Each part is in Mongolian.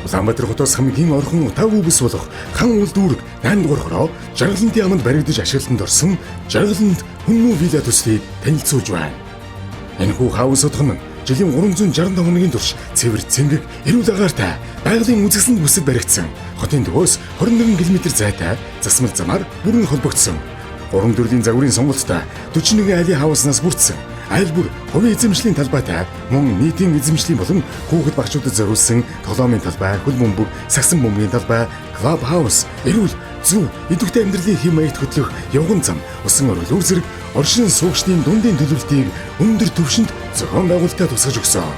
Улаанбаатар хотоос хамгийн орхон утаагүй бүс болох Хан уул дүүрэг 8 дугаар хороо Жаргалантын аманд баригдаж ашиглалтанд орсон Жаргалант Хүннү вилла төслийг танилцуулж байна. Энэхүү хаус отхон нь жилийн 365 хоногийн турш цэвэр цэнгэг, эрүүл агаартай, байгалийн үзэсгэлэнт бүсэд баригдсан. Хотын төвөөс 21 км зайтай засмал замаар бүрэн холбогдсон. Гурван төрлийн загварын сонголттой 41 айлын хауснаас бүрдсэн. Айл бүр хувийн эзэмшлийн талбайтай мөн нийтийн эзэмшлийн болон хүүхэд багчуудад зориулсан тоглоомын талбай, хөл бөмбөг, сагсан бөмбөгийн талбай, клуб хаус, эрүүл, зөв, идэвхтэй амьдралын хэв маягт хөтлөх явган зам, усан оргил үр зэрэг оршин суугчдын дундын төлөвлөлтийг өндөр түвшинд зохион байгуулалтаа тусгаж өгсөн.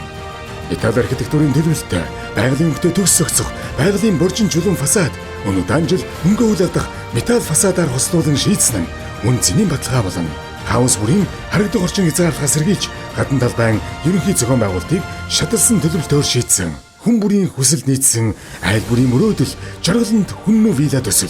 Итали архитектурын төлөвлөлттэй, байгалийн өнгөтэй төгс зохицох, байгалийн боржин чулуун фасад, өнөө данжил мөнгө үл алдах металл фасадаар хослуулан шийдсэн нь үн цэнийн баталгаа болно. Хаус бүрийн харагдах орчин хязгаарлахаас сэргийлж гадна талбайн ерөнхий зохион байгуулалтыг шаталсан төлөвлөлтөөр шийдсэн. Хүн бүрийн хүсэл нийцсэн айл бүрийн мөрөөдөл Жаргалант Хүннү вилла төсөл.